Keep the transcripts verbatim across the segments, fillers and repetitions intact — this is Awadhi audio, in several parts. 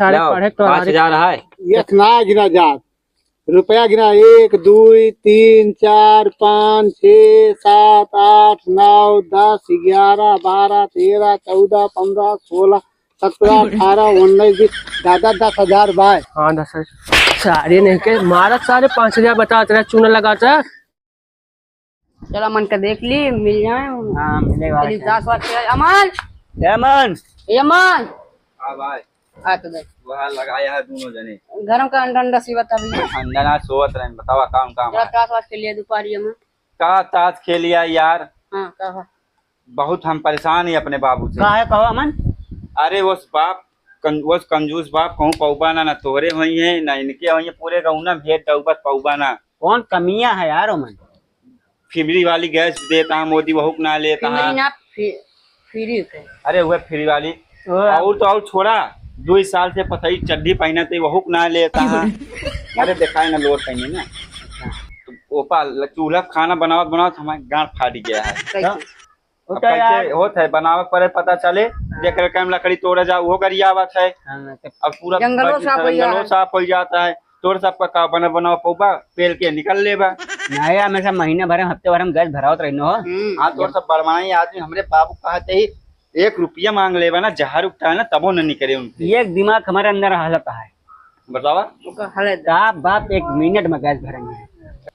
थारे लाओ, पढ़े तो पाँच हजार है। एक ना गिना जात। रुपया गिना, एक, दुई, तीन, चार, पाँच, छः, सात, आठ, नौ, दस, ग्यारह, बारह, तेरह, चौदह, पन्द्रह, सोलह, सत्रह, अठारह, उन्नीस, बीस, दादा, दस हजार बाय। हाँ, दस हजार। सारे नहीं के, मारा सारे पाँच हजार बता, तेरा चूना लगा था। चला, अमन का देख ली, मिल जाए। हाँ, मिले वाला चली, है। सास वास के, अमन! ए अमन! ए अमन! हाँ भाई। आ तो देख। वहाँ लगाया है दोनों जने। गरम का अंडा, अंडा सीवत अभी। अंडा ना सोवत रहन, बतावा काम, काम चला, है। ताश वाश खेलिया दोपहरी में। का ताश खेलिया यार? हाँ, का है? बहुत हम परेशान ही अपने बाबू से। का है, कहो अमन? अरे, उस बाप, कं-, उस कंजूस बाप कहूँ पौबा ना, ना तोहरे होई है, ना इनके होई है, पूरे गौना में हेड डौबत पौबा ना। कौन कमियां है यार ओमन? फिमरी वाली गैस देता है मोदी, वहू के ना लेता है। फिमरी ना, फि-, फ्री के। अरे वह फ्री वाली। ओ। और तो और छोड़ा, दो साल से पतई चड्ढी पहनत है, वहू के ना लेता है। अरे दिखाए ना लोअर पहने ना। तो ओपा ल-, चूल्हा खाना बनावत बनावत हमारे गांड फाट गया है। कैसे? अब वो तो कैसे यार होत है, बनावे परे पता चले, हाँ। जेकर काम लकड़ी तोड़े जा, वो गरियावत है। हाँ, तो अब पूरा जंगलो बच-, साफ हो जंगलो जाए। साफ हो जाता है। तोर सबका का बना बनाओ पौबा, पेल के निकल लेबा। नहीं, हमेशा महीना भर में, हफ्ते भर में गैस भरावत रहनो हो। हम्म। हाँ, तोर सब बड़माई आदमी, हमरे बाबू कहते ही एक रुपया मांग लेबा ना, जहाँ रुकता है ना, तबो न निकले उनसे। ये एक दिमाग हमारे अंदर हालत है। बतावा। ओकर हालत। का बाप एक मिनट में गैस भरेंगे।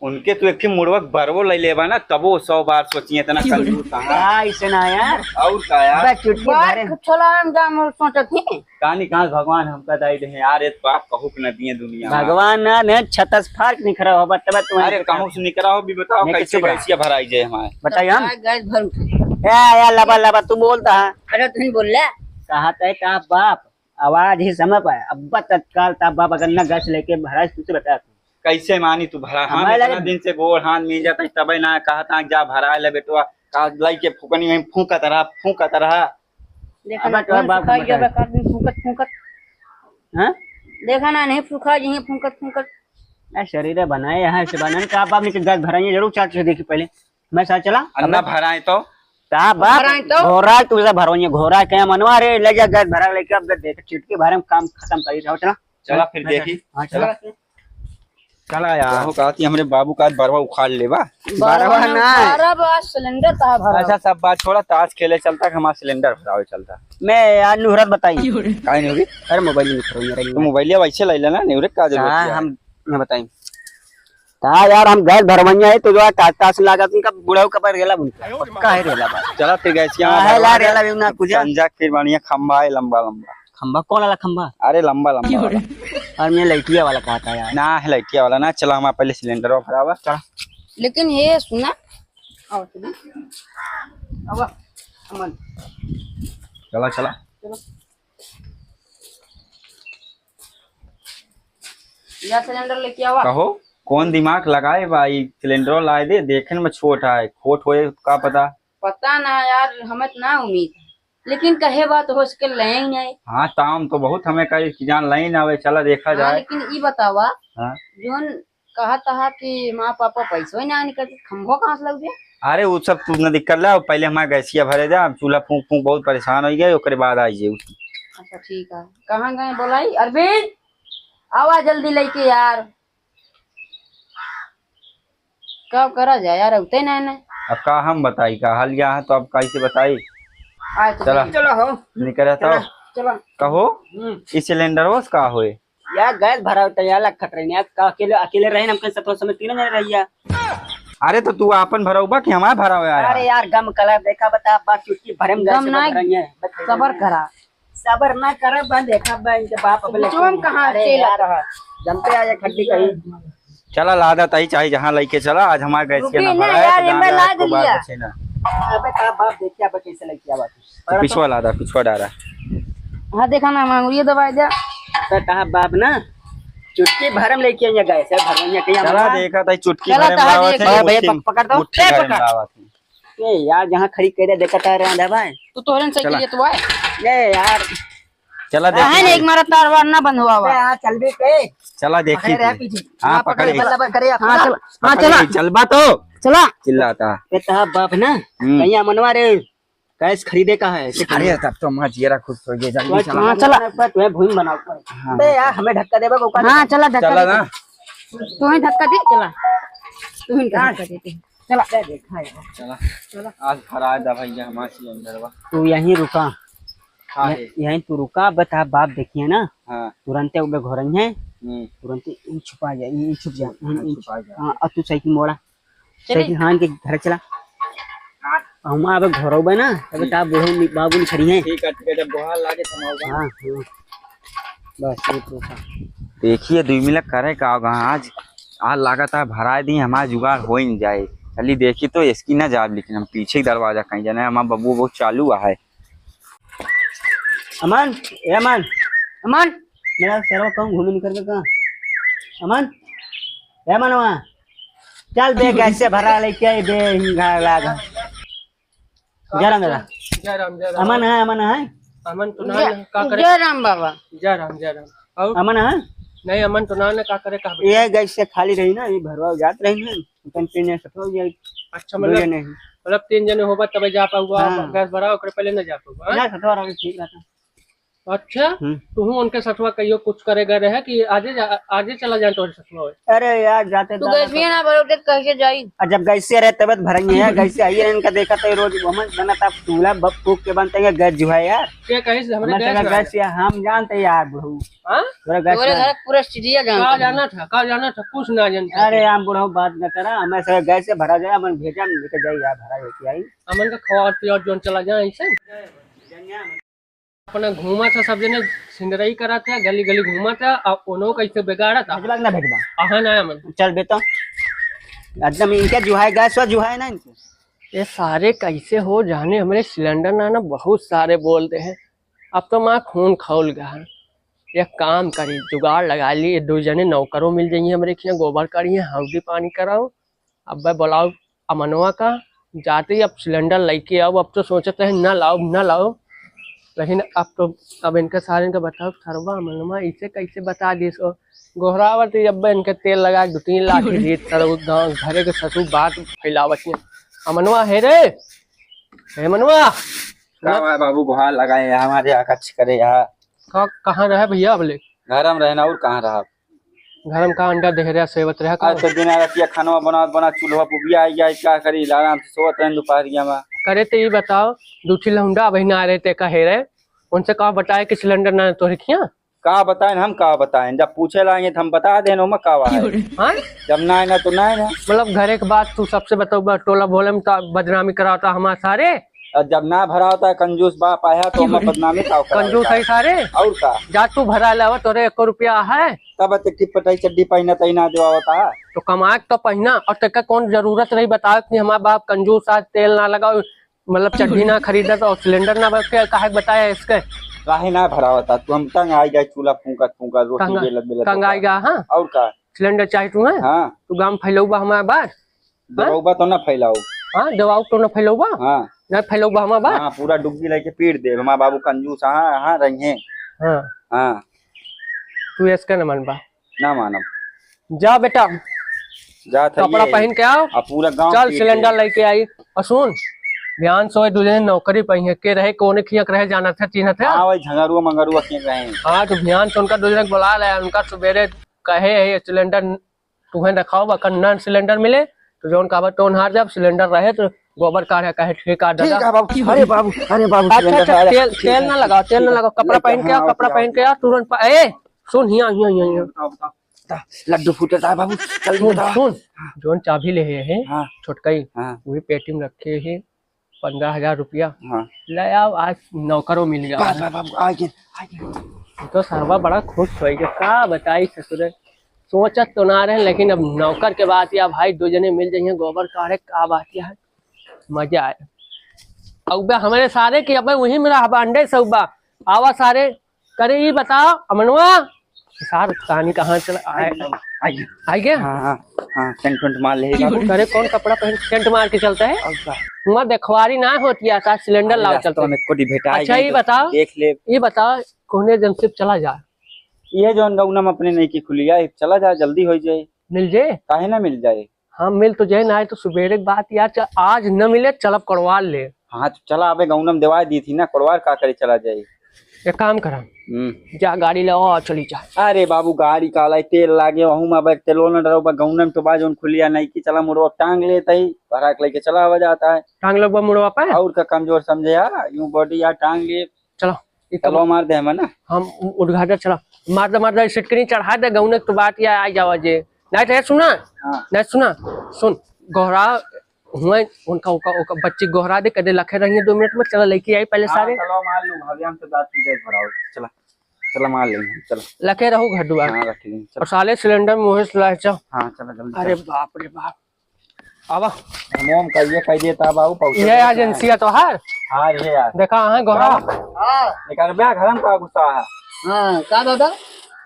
उनके तू एक ठे मुड़वा बरवो ले लेबा ना, तबो सौ बार सोचिए, इतना कंजूस कहाँ। का ऐसे ना यार? और का यार? बस चुटकी बात भरे। छोला हम जाम सोचत ही। कानी कहाँ भगवान हमका दाई दे यार, ये बाप कहू के न दिए दुनिया में। भगवान ना, ने छतस फाड़ के निखरा हो, बता बता। अरे कहूँ से निकरा हो भी बताओ, नहीं, कैसे चुप रहा। गैसिया भराई जाए हमारे। बताइए हम। गैस भर। ए, या लबा लबा तू बोलता है। अरे तुम बोल ले। कहा तय का बाप, आवाज ही समय पर, अब्बा तत्काल ता बाप अगर न गैस लेके भराई, तू से बता। कैसे मानी तू भरा? हम हमारे इतना लगे दिन से गोड़ हाथ मिल जाता है, तबे ना कहा था जा भरा ले बेटवा, का लाई के फुकनी में फूंकत रहा, फूंकत रहा। देखा अब ना, तो कौन बाप सुखाई मत गया है। बा, का दिन फूंकत, फूंकत। हाँ? देखा ना, नहीं फूंका जी, फूंकत, फूंकत। ए, शरीर बनाए यहाँ से बनन का, आप अपने के गैस भराइए, जरूर चाट से देखी पहले। मैं साथ चला? अन्ना भराए तो? का बाप? भराए तो? घोरा, तू से भरवाइए, घोरा के मनवा रे, ले जा गैस भरा लेके, अब देख, चुटकी भरे में काम खत्म करी, जाओ, चला। चला फिर मैं देखी। हाँ, चला। चला। चला यार। कहूँ कहती हमरे बाबू का आज बरवा उखाड़ लेबा। बरवा बरवा ना। उखाड़ा बा, सिलेंडर कहाँ भरा? अच्छा, सब बात छोड़ा, ताश खेले चलता कि हमारा सिलेंडर भरावे चलता? मैं यार नुहरत बताई। काहे नहीं होगी? अरे मोबाइल में करो मेरा तो। मोबाइल वैसे ले लेना, नहीं रे, का जरूरत हाँ, है? हम, मैं बताई। ता यार हम गैस भरवैया है तो जो ताश ताश लागत उनका बुढ़ऊ का पर रेला बुनता। पक्का है रेला बात। चला फिर गैसिया हाँ, है ला रेला भी ना कुछ। संजा फिर बढ़िया खंभा है लंबा लंबा। खंभा कौन वाला खंभा? अरे लंबा लंबा वाला। और मैं लइटिया वाला कहा था यार। ना है लइटिया वाला ना, चला हमारा पहले सिलेंडर भरावा। चला। लेकिन ये सुना, आओ सुना। अब अमन। चला चला। चलो। या सिलेंडर लेके आवा। कहो, कौन दिमाग लगाए बा, ई सिलेंडर लाए दे, देखे में छोट है, खोट होए का पता। पता ना यार, हमें तो ना उम्मीद है, लेकिन कहे बात हो सके ले ही नहीं। हाँ, ताम तो बहुत हमें कही कि जान लाइन आवे, चला देखा हाँ, जाए। लेकिन ई बतावा, हाँ। जोन कहा तहा कि माँ पापा पैसो ही ना निकल, खंभो कहाँ से लग गया? अरे वो सब तू न दिक्कत ला, पहले हमारे गैसिया भरे जा, हम चूल्हा फूंक फूंक बहुत परेशान हो गए, ओकरे बाद आई जे। अच्छा ठीक है, कहाँ गए बोलाई? अरविंद, आवा जल्दी लेके यार। का करा जाए यार, अउते ना ना। अब का हम बताई, का हाल यहाँ है तो अब कैसे बताई? आए तो चला। चलो हो। निकल रहता चला, हो। चला। कहो, हम्म। इस सिलेंडर वो का होए? यार गैस भरा होता यार, लग खतरे नहीं, का अकेले, अकेले रहे ना, हम कहीं सतवा समय तीनों जने रहिया। अरे तो तू आपन भराऊ बा कि हमार भरावे आया? अरे यार गम कलर देखा बता, बात चुटकी भरे में गैस गम ना, भरा है। सबर करा। सबर ना करे, बन देखा बा इनके बाप अब बिचवा में लेकिन। कहाँ अरे तेल यार, आता है? जनते आ ये खड्डी कहीं। चला लादा ताई, चाहे जहाँ लेके चला, आज हमारे गैस के रुकी ना ना भरा है, यार, तो ये मैं गाना लाद आपको बात लिया। बचे ना। अबे का बाप देखिए अब कैसे लेके आवा तू। तो पिछवा लादा, पिछवा डारा। हाँ देखा ना, मांगुरिया दबाई दे। तो कहा बाप ना, चुटकी भरम लेके आइए गैस है, भरम ये कहीं चला हमारा। देखा ताई, चुटकी चला भरम ताई लावा देखा। था, भैया, मुट्ठी, पक-, पकड़ दो। मुट्ठी ए, भरम पकड़। लावा था। ए यार, जहाँ खड़ी करे देखा था रे, आंधा भाई। तू तोहरन से चला। के लिए तो आए। ए यार। चला देख अहन ले। एक मारा तार वार ना बंद हुआ हुआ। ए, हाँ, चल भी पे। चला देखी पकड़े रहे थी। पीछे। हाँ, हाँ, पकड़ पकड़े। ले। बल्ला बल्ला करे हाँ, अपना। चला। हाँ, पकड़ चला। ले, चलबा तो। चला। चिल्लाता। ए, तहा बाप ना, हम्म। कहीं मनवा रे। गैस खरीदे का है, ऐसे अरे, खरीदे। तब तो हमारा जियरा खुश हो गया, जल्दी तो चला। हाँ, चला। पर तुम्हें भूमि बनाओ पर। हाँ, बे यार, हमें धक्का देबे को का चला, दिक्कत? चला, धक्का चला दे। ना। तुम्हें धक्का दे, चला। तुम्हें धक्का देते हैं। चला। क्या देखा है? चला। चला। आज भरा है दवाइयाँ हमारे सिलेंडर बा। तू यहीं रुका। हाँ, ये, है। यहीं तू रुका, बता बाप देखिए ना। हाँ। तुरंते उबे घर है। हम्म। तुरंते ई छुपा जा, ई, ई छुप जा। हाँ, ई छुपा जा। हाँ, और तू साइकिल मोड़ा। चलिए। साइकिल हान के घर चला। हम अब घरो बे ना, तब ठीक। का बूढ़ो नि-, बाबू निखरी हैं। ठीक है, ठीक है, जब बुहार लागे तो हम आऊंगा। हाँ, हाँ। बस, ये तो था। देखिए, दुई मिला करे का होगा आज। आज लागत है भराए दी, हमारा जुगाड़ हो ही नहीं जाए। चलिए देखिए तो इसकी ना जाब, लेकिन हम पीछे ही दरवाजा कहीं जाना है, हमारा बबू बहुत चालू है। अमन, ए अमन, अमन, मेरा सरवा कहूँ घूमे निकल के कहाँ? अमन, ए अमन, वहाँ चल बे, गैस से भरा लेके आई बे, हिंगा लाग। जय राम दादा। जय राम, जय राम। अमन है, अमन है। अमन तो ना, जय, ना, का करे? जय राम बाबा। जय राम, जय राम। और? अमन है। नहीं, अमन तो ना, ना, का करे, का ये गैस से खाली रही ना, ये भरवा जात रही ना, कंटिन्यू सफल हो जाए। अच्छा, दो मतलब, जने हैं। मतलब तीन जने होबा तबे जा पाऊंगा, हाँ। गैस भरा, ओकरे पहले ना जा पाऊंगा, हाँ? ना, सतवा रहा, ठीक रहता। अच्छा, हम्म। तू उनके सतवा कहियो कुछ करे गए रहे कि आजे जा, आजे चला जाए तोरे सतवा होए? अरे यार, जाते तू जाते गैस भी तो ना भरोगे तो कैसे जाई? आ, जब गैस से रहे तबे तो भरेंगे यार, गैस से आइए इनका देखा तो रोज वो हम बना था, चूल्हा ब-, फूक के बनते हैं, गैस जो है यार। क्या कहे से हमरे हमारे गैस जगह ना गैस आया? या हम जानते यार बुढ़ऊ। हाँ? तोरा गैस तोरे ना घर पूरा सिटिया जानता का है। जाना था, का जाना था, कुछ ना जानता अरे था। यार बुढ़ऊ बात न करा, हमें से गैस से भरा जाए, हम भेजा लेके जाए यार, भरा लेके आई। हमन का खवा पिया जोन चला जाए ऐसे। अपना घूमा था सब जने, सिंदरई करा था, गली गली घूमा था, अब उन्हों कैसे बिगाड़ा था। भेजबा कि ना भेजबा? अहा ना मन। चल बे तो। एकदम इनके जुहाए, गैस वा जुहाए ना इनके। ये सारे कैसे हो जाने, हमरे सिलेंडर ना, ना बहुत सारे बोलते हैं। अब तो माँ खून खौल गया है। एक काम करी, जुगाड़ लगा ली, ये दो जने नौकरों मिल जाइए हमरे खिया, गोबर काढ़िए, हौदी पानी कराओ। अब मैं बुलाओ अमनवा का, जाते ही अब सिलेंडर लेके आओ। अब तो सोचत रहे न लाओ, न लाओ, लेकिन अब तो, अब इनका सारे इनका बताओ, सरवा अमनवा इसे कैसे बता दिस हो? गोहरावत ही अब इनके तेल लगा के दो तीन लाख की रेत करो, गाँव घरे के ससुर बात फैलावत है। अमनवा है रे, हे मनवा। का भाई बाबू बुहार लगाए हैं, हमारे यहाँ कच्छ करे यहाँ। का, कहाँ रहे भैया अबले? घर में रहना और कहाँ रहा? घर में का अंडा देह रहा, सेवत रहा का? आज तो दिन रतिया खानवा बनावत बनावत चूल्हा पुबिया आई गया, क्या करी? आराम से सोवत रहन दोपहरिया में। करे तो ये बताओ, दू ठी लौंडा अबहिन ना रहे ते कहे रहे, उनसे का बताए कि सिलेंडर ना तोहरे खिया? का बताएं, हम का बताएं? जब पूछे लाएंगे तो हम बता दें, ओमा का बा है? हाँ? जब ना आए ना तो ना आए ना। मतलब घरे के बात तू सबसे बताओ, बा-, टोला बोले में तो बदनामी कराता हमारे सारे। और जब ना भरा होता है, कंजूस बाप आया तो ओमा बदनामी का करावे कंजूस का? है सारे। और का? जा तू भरा लावा, तोरे एको रुपया है। तब तो टिप पटाई चड्डी पहना तई ना देवा होता है। तो कमा के तो पहना, और तेका कौन जरूरत रही बतावे कि हमारा बाप कंजूस आज तेल ना लगाओ, मतलब चड्ढी ना खरीदत और सिलेंडर ना बरके, काहे बताया इसके? काहे ना भरावता तू? हम तंग आई गए, चूल्हा फूंकत फूंकत, रोटी तंग, बेलत बेलत तंग होता। आई गया, हाँ? और का? सिलेंडर चाहे तू है? हाँ। तू गाँव फैलौबा हमारे बार? हाँ? दबाउबा तो ना फैलाओ। हाँ, दबाउ तो ना फैलौबा? हाँ। ना फैलौबा हमारे बार? हाँ, पूरा डुग्गी लेके पीट दे। हमारे बाबू कंजूस, हाँ, हाँ, रही हैं। हाँ। हाँ। तू इसका न मनबा। ना मानब। जा बेटा, जा था कपड़ा ये। पहन के आओ। आ पूरा गांव चल, पीट सिलेंडर दे। लेके आई। और सुन, ध्यान से दू जने नौकरी पाई है, के रहे, कौन खिया के रहे, जानत है, चिन्हत है? हाँ, वही झंगरुआ मंगरुआ के रहे। हाँ, तो ध्यान से उनका दू जने के बुला ले, उनका सुबेरे कहे है, ये सिलेंडर तुम्हें देखाओ, अगर नन सिलेंडर मिले, तो जौन कहबा तौन हार जाब, सिलेंडर रहे, तो गोबर काढ़े कहे, ठीक है दादा। ठीक है बाबू, अरे बाबू, अरे बाबू, अच्छा, सिलेंडर अच्छा, आया। तेल, ठीक तेल है, ना लगाओ, तेल ठीक ना है, लगाओ, कपड़ा ठीक है, पहन के आओ, हाँ, कपड़ा आओ, पहन के आओ, तुरंत प-, ए, सुन, हिया, हिया, हिया, हिया। बताओ, बताओ, बताओ। लड्डू फूटे था बाबू, जल्दी सुन, बताओ। सुन, हाँ। जौन चाबी ले है, हाँ। छोटकई, हाँ। वही पेटी में रखे है, पन्द्रह हजार रुपया। हाँ। ले आओ, आज नौकरो मिल गया। बाबू, बाबू, आ गए, आ गए। तो सरवा बड़ा खुश हो गया, का बताई ससुरे, सोचत तो ना रहे, लेकिन अब नौकर के बात या भाई, दो जने मिल जाइए, गोबर काढ़े, का बात या है, मजा आए। अब हमारे सारे की अब वही में रहबा, अंडे से उबा, आवा सारे, करे, ई बताओ, अमनवा, सार कहानी कहाँ चला आए? आइए। आइए। हाँ, हाँ, हाँ, टेंट वेंट मार ले बाबू। करे, कौन कपड़ा पहन टेंट मार के चलता है? और का? वहाँ देखवारी ना होती है, का सिलेंडर अरे, लाओ रास्ता चलते। में कोई भेटा अच्छा, ये बताओ, देख ले। ये बताओ, कोने जंक्शन चला जा? ये जो नौना में अपने नहीं की खुली है, चला जा, जल्दी हो जाए। मिल जाए? काहे ना मिल जाए? हाँ, मिल तो जाए, ना आए तो सुबेरे के बात यार, च-, आज न मिले, चलब कड़वा ले। हाँ, तो चला, अबे गौनम देवाई दी थी ना, कोड़वार का करे चला जाई। एक काम करा, हम्म। जा गाड़ी ले आ, चली जा। अरे बाबू, गाड़ी का लाई, तेल लागे, वहू में अबे तेलो न डरो, बा गौनम तो बा जौन खुलिया नहीं कि चला मुड़वा टांग लेता ही, भरा के लेके चला आवा जाता है। टांग लो बा मुड़वा पे। और का कमजोर समझे यार, यूं बॉडी यार टांग लिए। चलो, ये चलो कम-, मार दे हमें ना। हम उ-, उद्घाटन चला, मार दे, मार दे, सिटकनी चढ़ा दे, गौने के तो बात या आ जावा जे। नहीं तो ये सुना, हाँ। नहीं सुना, सुन, गोहरा हुआ उनका, उनका, उनका बच्ची गोहरा दे, कदे लखे रहिए दो मिनट में, चला लेके आई पहले हाँ, सारे। चलो मार लूँ, भाभी हम तो दांत पीटे भराओ, चला, चला मार लेंगे, चला। लखे रहू घर दुआर। हाँ, रख लेंगे, चला। और साले सिलेंडर मुँह से लाए चल। हाँ, चला जल्दी अरे चला। बाप रे बाप। आवा। हम ओम कहिए कह देता बाबू, पहुंचे ये तो एजेंसी है तोहार? हाँ, ये यार। देखा, हाँ, गोहरा। हाँ। निकल बे, घर में का गुस्सा है? हाँ, का दादा?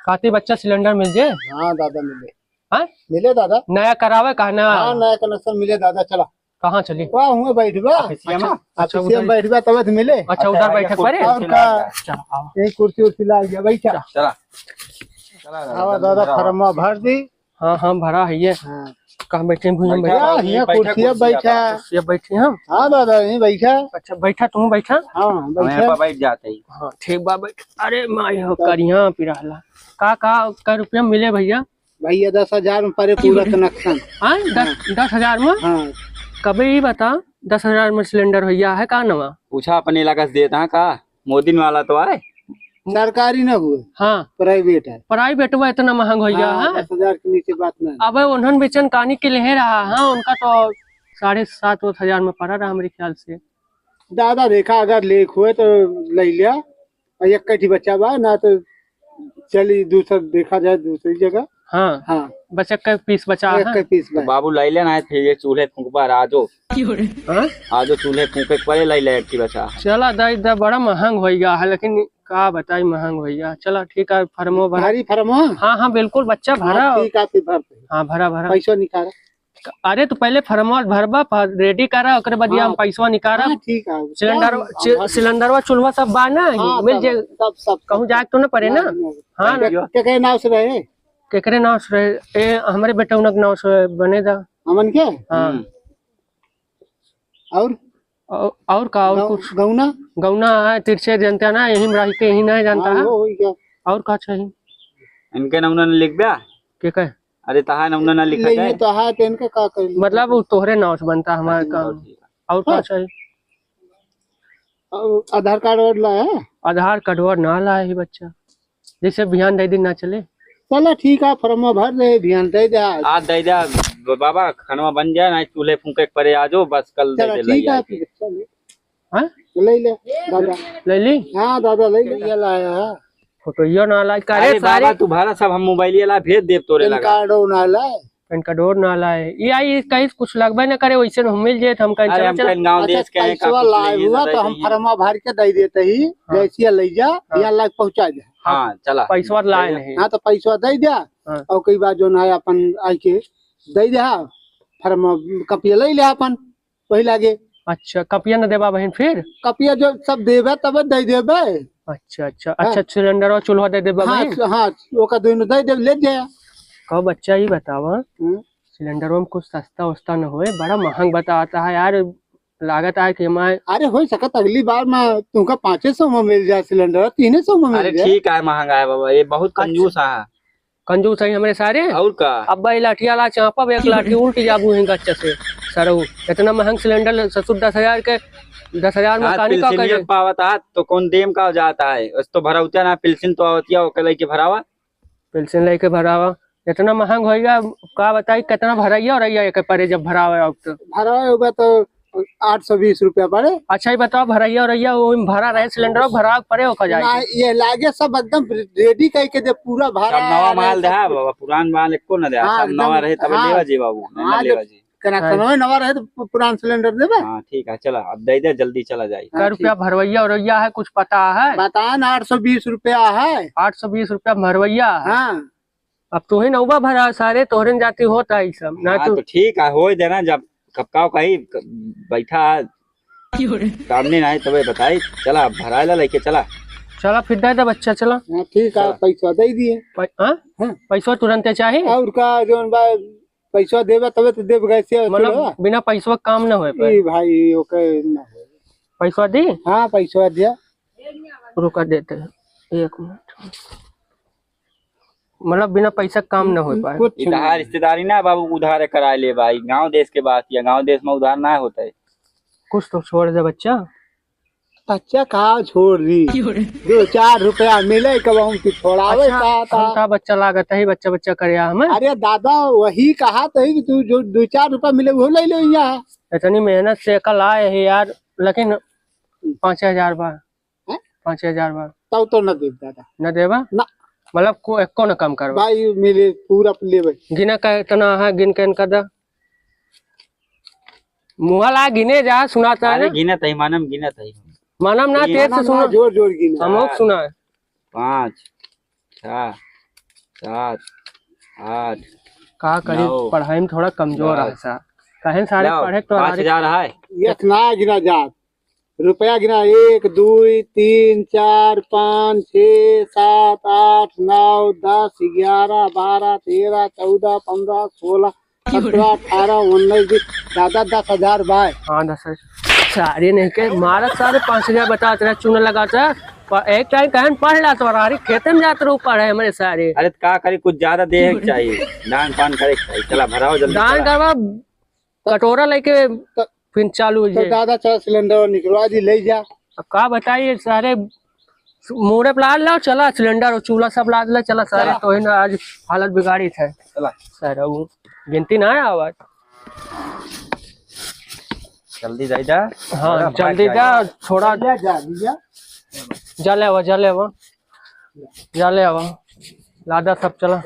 काती बच्चा सिलेंडर मिल जे? हाँ दादा, मिले। हाँ? मिले दादा। नया करावे का ना? हाँ, नया कनेक्शन मिले दादा, चला। कहाँ चली? वाह, हुए बैठ बा। ऑफिसिया में? अच्छा, ऑफिसिया में उधर बैठ बा, तबे तो मिले। अच्छा, उधर अच्छा, बैठक कुर्सी पड़े? उर्सी और लाग का? जा। चला, आवा। एक कुर्सी उर्सी लाग गया, बैठा। चला। चला, चला, आवा चला, दादा, चला। फरमा भर दी। हाँ, हाँ, भरा है ये। हाँ। कहाँ बैठे हैं भुइयां में बैठा? बैठा, यहाँ बैठा कुर्सिया कुर्सिया बैठा। पर। कुर्सिया बैठे हम। हाँ दादा, यहीं बैठा। अच्छा, बैठा, तुम बैठा। हाँ, हम बैठा। यहाँ पर बैठ जाते ही। हाँ, ठीक बा, बैठ। अरे माई हो, तब करिया पिराला। का, का, का रुपया मिले भैया? भैया, दस हजार में परे पूरा कनेक्शन। हाँ, दस, हाँ। दस हजार में? हाँ। कबे ई बता, दस हजार में सिलेंडर भैया है का नवा? पूछा अपने इलाका से देता है का? मोदी वाला तो आए। सरकारी ना हुए। हाँ। प्राइवेट है। प्राइवेट हुआ इतना महंग हो गया हाँ, है। दस हजार के नीचे बात नहीं। अबे उन्हन बेचन कानी के ले रहा, हाँ, उनका तो साढ़े सात वात हजार में पड़ा रहा हमरे ख्याल से। दादा देखा, अगर लेख हुए तो ले लिया, और एक कठी बच्चा बा, ना तो चली दूसर देखा जाए दूसरी जगह। हाँ। हाँ। बस एक पीस बचा एक है। पीस तो बा। बाबू लाई लेना है, फिर ये चूल्हे फूंकबा आजो। हाँ? आजो चूल्हे फूंके के पड़े, लाई ले एक बचा। चला दाई दा, बड़ा महंग हो गया है, लेकिन का बताई महंग हो गया। चला ठीक है, फरमो भरा। भारी फरमो? हाँ, हाँ, बिल्कुल बच्चा भरा। हाँ, ठीक है, फिर भर दे। हाँ, भरा, भरा। पैसा निकाल। अरे, तू पहले फरमवा भरबा, फ-, रेडी करा, ओकरे बाद ये हाँ। हम पैसवा निकारा। हाँ, ठीक है। सिलेंडर, हाँ, चि-, हाँ। सिलेंडरवा, चूल्हा सब बा ना, हाँ, मिल सब, जाए। सब, सब, कहूँ सब। जाए के तो ना पड़े ना। नहीं, नहीं। हाँ, ना। के-, केकरे नाव से रहे? केकरे नाव से रहे? ए, हमरे बेटौना के नाव से बने दा। हमन के? हाँ। हम्म। और? औ-, और का, और गौ-, कुछ? गौना? गौना है, तिरछे जनता ना, यहीं में रह के यहीं नहीं जानता हाँ, है। वो होई क्या? और का चाहिए? इनके नमूना न लिख बे। के कहे? अरे, तहार नमूना ना लिखा ले, जाए। ये तो है, तो इनका का कर ली? मतलब, वो तोहरे नाव से बनता हमारे अच्छा, काम। ठीक है। और का हाँ। चाहिए? और आधार कार्ड और लाया है? आधार कार्ड और ना लाया है बच्चा, जैसे बिहान दे दिन ना चले। चला ठीक है, फॉर्म भर दे, बिहान दे दे। आज दे दे, ब-, बाबा, खानवा बन जाए ना, चूल्हे फूंके के परे आजो, बस कल दे चला दे, ठीक लई है, आके। फिर चल। हाँ? ले ले, दादा। ले ली? हाँ, दादा, ले ले। ये लाया है। फोटो यो ना लाइक करे अरे सारे। बाबा, तू भरा सब, हम मोबाइल ला भेज देब तोरे पैन लगा। कार्ड ना लाए। पैन कार्ड और ना लाए। ये आई, कहीं कुछ लगबे ना करे, वैसे न हम मिल जाए, तो हम कहीं अरे चला, हम चला। कहीं गाँव अच्छा, देश के हैं, का पैसवा कुछ लाए ले हुआ, ना तो हम जाइए। फरमा भर के दे देते ही, हाँ। गैसिया ले जा, हाँ। यहाँ लाग पहुँचा दे। हाँ, चला। पैसवा लाए ले जा। नहीं। हाँ, तो पैसवा दे दे, हाँ। और कई बार जो ना है, अपन आई के दे दे, हाँ। फरमा कपिया ले ले अपन। वही लागे। अच्छा, कपिया न देबा बहिन फिर? कपिया जो सब देबे तब दे देबे। अच्छा, अच्छा, हाँ। अच्छा, सिलेंडर और चूल्हा दे देबा हाँ, बहिन? हाँ, ओका दोनों दे देब, ले जाए। कहो बच्चा, ई बतावा, हम्म। सिलेंडर में कुछ सस्ता उस्ता न होए, बड़ा महंग बताता है यार, लागत है कि मैं अरे, हो सकत अगली बार में तुमका पाँचे सौ में मिल जाए सिलेंडर, तीने सौ में मिल अरे, जाए। ठीक है, महंगा है बाबा, ये बहुत अच्छा। कंजूस है। कंजूस है हमरे सारे। और का? अब भाई लाठिया ला चापब, एक लाठी उल्ट जाबू ही गच्चा से। सरऊ, इतना महंग सिलेंडर ससुर दस हजार के, दस हजार में हाँ, कानी का पिलसिनिया करे? पावत हाथ तो कौन देम का जाता है? उस तो भरौतिया ना, पिलसिन तो आवतिया, ओके लेके भरावा। पिलसिन लेके भरावा। इतना महंग होइगा, का बताई, कितना भरैया और रैया एक परे जब भरावा अब तो। भरावा होगा तो आठ सौ बीस रुपया पड़े। अच्छा, ये बताओ, भरैया और रैया वो भरा रहे सिलेंडर, भरा परे ओका जाए ना, के? ये लागे सब एकदम रेडी करके दे, पूरा भरा सब नवा है, माल सब दे, हाँ कुछ। बाबा, पुरान माल एको न दे, हाँ, सब एकदम, नवा रहे तब हाँ, लेवा जी बाबू, नहीं हाँ, लेवा जी। कनेक्शन हाँ। नवा रहे तो पु-, पुरान सिलेंडर देबे। हाँ, ठीक है, चला, अब दे दे, जल्दी चला जाए। हाँ, कै रुपया ठीक। भरवैया उरवैया है, कुछ पता है? बता ना, आठ सौ बीस रुपया है। आठ सौ बीस रुपया भरवैया है। हाँ। अब तू ही नौबा भरा, सारे तोहरे जाति होता है ई सब। ना हाँ, तू तो ठीक है, होए देना, जब कब का कही, क-, बैठा है। क्यों रे? सामने ना है, तबे बताई। चला, भराए ला लेके चला। चला, फिर दे दे बच्चा, चला। हाँ, ठीक है, चला। पैसा दे दिए। पै-, हाँ? हाँ। पैसा तुरंते चाही? और का, जौन बा, पैसा देबे तबे तो देब, कैसे मतलब, चला? बिना पैसवा काम ना होए पाए। ई भाई, ओके ना होए। पैसा दी? हाँ, पैसा दिया। रुका, देते हैं, एक मिनट। मतलब, बिना पैसा काम न हो पाए। कुछ इधर नहीं। रिश्तेदारी ना बाबू, उधार कराए ले भाई, गाँव देश के बात या, गाँव देश में उधार ना होता है। कुछ तो छोड़ दे बच्चा। बच्चा का छोड़ दी, दो चार रुपया मिले कब हम तो छोड़ावे अच्छा, का था। हम का बच्चा लागत है, बच्चा बच्चा करे हमें। अरे दादा, वही कहा तो है कि तू जो दो चार रुपया मिले वो ले लो यहाँ। इतनी मेहनत से कल आए है यार, लेकिन पाँच हजार बा। हैं? पाँच हजार बा। तब तो न देब दादा। न देबा? ना। मतलब को एको न कम करबा? भाई मिले पूरा लेबे। गिना का इतना है, गिन के इनका दा। मुँह ला गिने जा, सुनाता अरे है। गिनत है, मानम गिनत है। मानम ना, ये तेज से मानम ना, सुना। जोर जोर गिने। हम लोग सुना है। पाँच, छः, सात, आठ, का करी, नौ, पढ़ाई में थोड़ा कमजोर दस। है सा। कहें सारे लाओ, पढ़े तो पाँच हजार है। एक ना गिना जात। रुपया गिना, एक, दुई, तीन, चार, पाँच, छः, सात, आठ, नौ, दस, ग्यारह, बारह, तेरह, चौदह, पन्द्रह, सोलह, सत्रह, अठारह, उन्नीस, बीस, दादा, दस हजार बाय। हाँ, दस हजार। सारे नहीं के मारत, सारे पाँच हजार बता तेरा चूना लगा था। प-, एक टाइम कहन पढ़ ला तो अरे खेते में जात रहू पढ़े हमारे सारे। अरे तो का करी, कुछ ज्यादा देहे के चाहिए, दान पान करे के चाहिए। चला भराओ जल्दी, दान चला। करवा, कटोरा लेके तो, फिर चालू हो तो जाए। दादा चला सिलेंडर निकलवा दी, ले जा। अब का बताइए सारे, मूड़े पे लाद लाओ, चला सिलेंडर और चूल्हा सब लाद ले, चला सारे, चला। तो ही ना आज हालत बिगाड़ी थे। चला। सारे वो गिनती ना है आवाज। जल्दी जाई जा। हाँ, अरे भाग जल्दी जाई जा, जा। थोड़ा ले जा, भैया। जा ले आवा, जा ले आवा। जा ले आवा, लादा सब चला।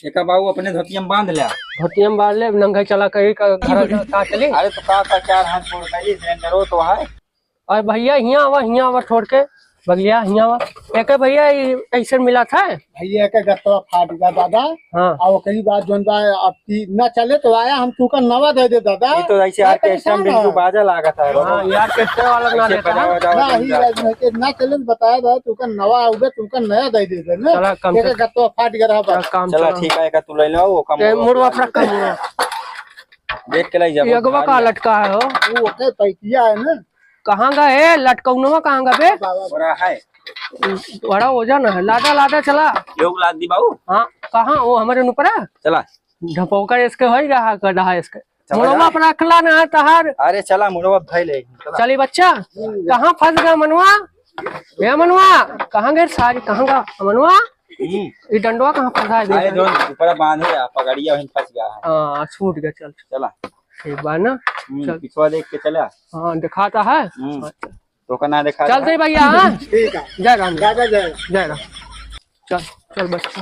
एका बाबू अपने धोतिया में बांध ले। धोतिया में बांध ले, नंगे चला कहीं का घर का, का चली? अरे तो का, का चार हाथ छोड़ के ये सिलेंडरो तो है। अरे भैया हियाँ आवा, हियाँ आवा छोड़ के, भैया हियाँ आवा। एक भैया ई ऐसे मिला था। भैया के गत्तवा फाट गया दादा। हाँ। और ओकरी बाद जोन बा अब की ना चले तो आया, हम तुका नवा दे दे दादा। ये तो ऐसे मैं ऑर्केस्ट्रा में परेशान बिल्कुल है। बाजा लागत है। हाँ, ये ऑर्केस्ट्रा वाला ना ऐसे देता बजावा है। जावा ना, बन ही जा। राज में के ना चले तो बताया दादा, तुका नवा आउबे, तुका नया दे दे दे ना। चला, कम एक से गत्तो फाट गया रहा चला, बस। काम चला, चला। ठीक है, का तू ले लो, वो कम ए, हो मुड़वा गया। फरक कर, मुड़वा। देख के लाई जा, ये अगवा बहुत का भारी है। लटका है हो? वो ओके पैकिया है ना। कहाँ गा है लटकौनवा, कहाँ गा बे? बड़ा है। बड़ा वजन है, लादा, लादा चला। लोग लाद दी बाबू। हाँ, कहाँ? वो हमारे ऊपर है। चला। ढपौका इसके होई रहा, गधा इसके। चला मुड़वा जा। पर रखला ना तहार। अरे चला, मुड़वा धइले। चला। चली बच्चा, कहाँ फंस गया मनवा? ए मनवा, कहाँ गए सारी, कहाँ गया मनवा? हम्म। ई डंडवा कहाँ फंसा है? अरे देख। जोन ऊपर बांधे आ, पगड़िया वहीं फंस गया है। हाँ, छूट गया, चल। चला। ठीक बा ना? हम्म, चल। पिछवा देख के चला। हाँ, दिखाता है। हम्म। हाँ, चल। तो का ना दिखा चल रहा दे है? भैया, हाँ? ठीक है। जय राम। जय जय जय। जय राम। चल, चल बच्चा।